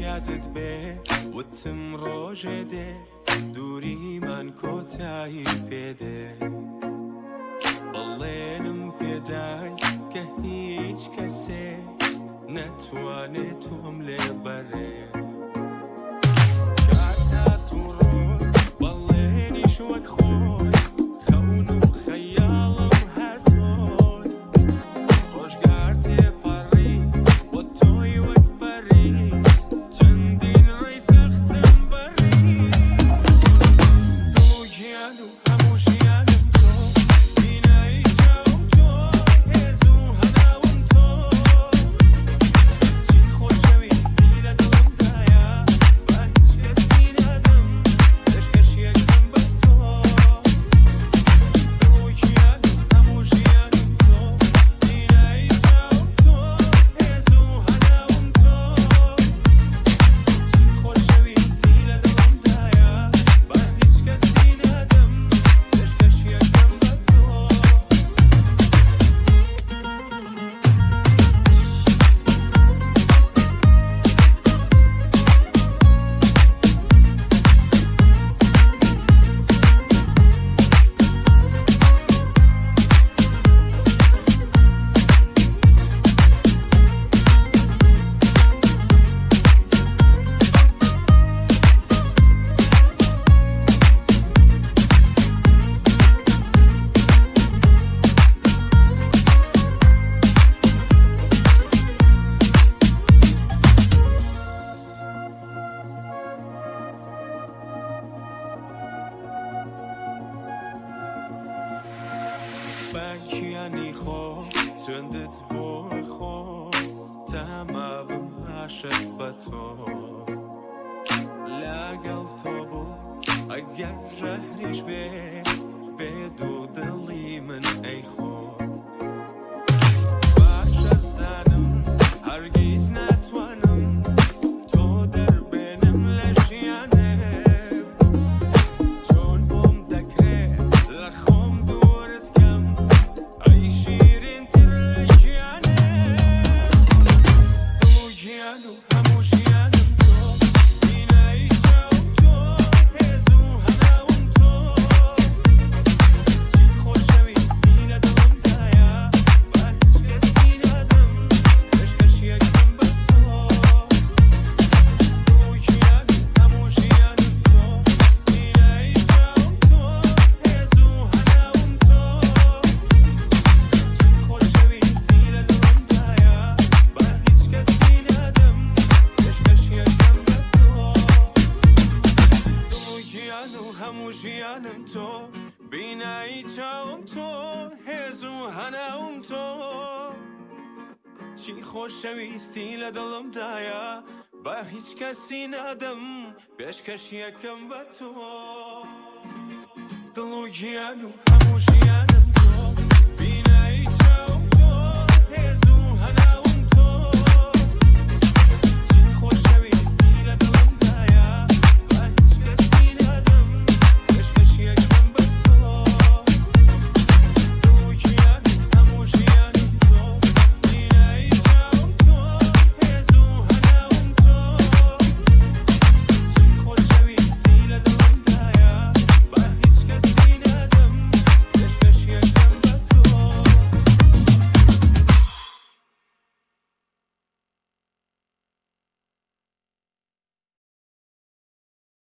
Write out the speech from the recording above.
یادت بێ وتم ڕۆژێ دێ دووریمان کۆتایی پێدێ بەڵێنم پێدای کە هیچ کەسێ نەتوانێ تۆم لێ بەرێ کات هات و ڕۆی بەڵێنیش وەک خۆی خەون و خەیاڵم هەر تۆی ڕۆژگار تێپەڕی بۆ تۆی وەک پەری چەندین ڕێی سەختم بڕی دڵ و گیان و هەموو ژیانم تۆ بینایی چاوم تۆ هێز و هەناوم تۆ چی خۆشەویستی لە دڵمدایە بە هیچ کەسی نادەم پێشکەشیەکەم بە تۆ دڵ و گیان و هەموو ژیانم تۆ بینایی چاوم تۆ هێز و هەناوم تۆ چی خۆشەویستی لە دڵمدایە بە هیچ کەسی نادەم پێشکەشیەکەم بە تۆ. بە گیانی خۆ سوێندت بۆ خۆ تا مابم عاشق بە تۆ لەگەڵ تۆ بوو ئەگەر ژەهریش بێ بێ دوو دڵی من ئەی خۆ باشە زانم هەرگیز ناتوانم تۆ دەربێنم لە ژیانم چۆن بۆم دەکرێ لە خۆم دوورت کەم ئەی شیرینتر لە گیانم دڵ و گیان و هەموو ژیانم تۆ بینایی چاوم تۆ هێز و هەناوم تۆ چی خۆشەویستی لە دڵمدایە بە هیچ کەسی نادەم پێشکەشیەکەم بە تۆ دڵ و گیان و هەموو ژیانم تۆ بینایی چاوم تۆ هێز و هەناوم تۆ چی خۆشەویستی لە دڵمدایە بە هیچ کەسی نادەم پێشکەشیەکەم بە تۆ دڵ و گیان و هەموو ژیانم تۆ بینایی چاوم تۆ هێز و هەناوم تۆ چی خۆشەویستی لە دڵمدایە بە هیچ کەسی نادەم پێشکەشیەکەم بە تۆ دڵ و گیان و هەموو ژیانم.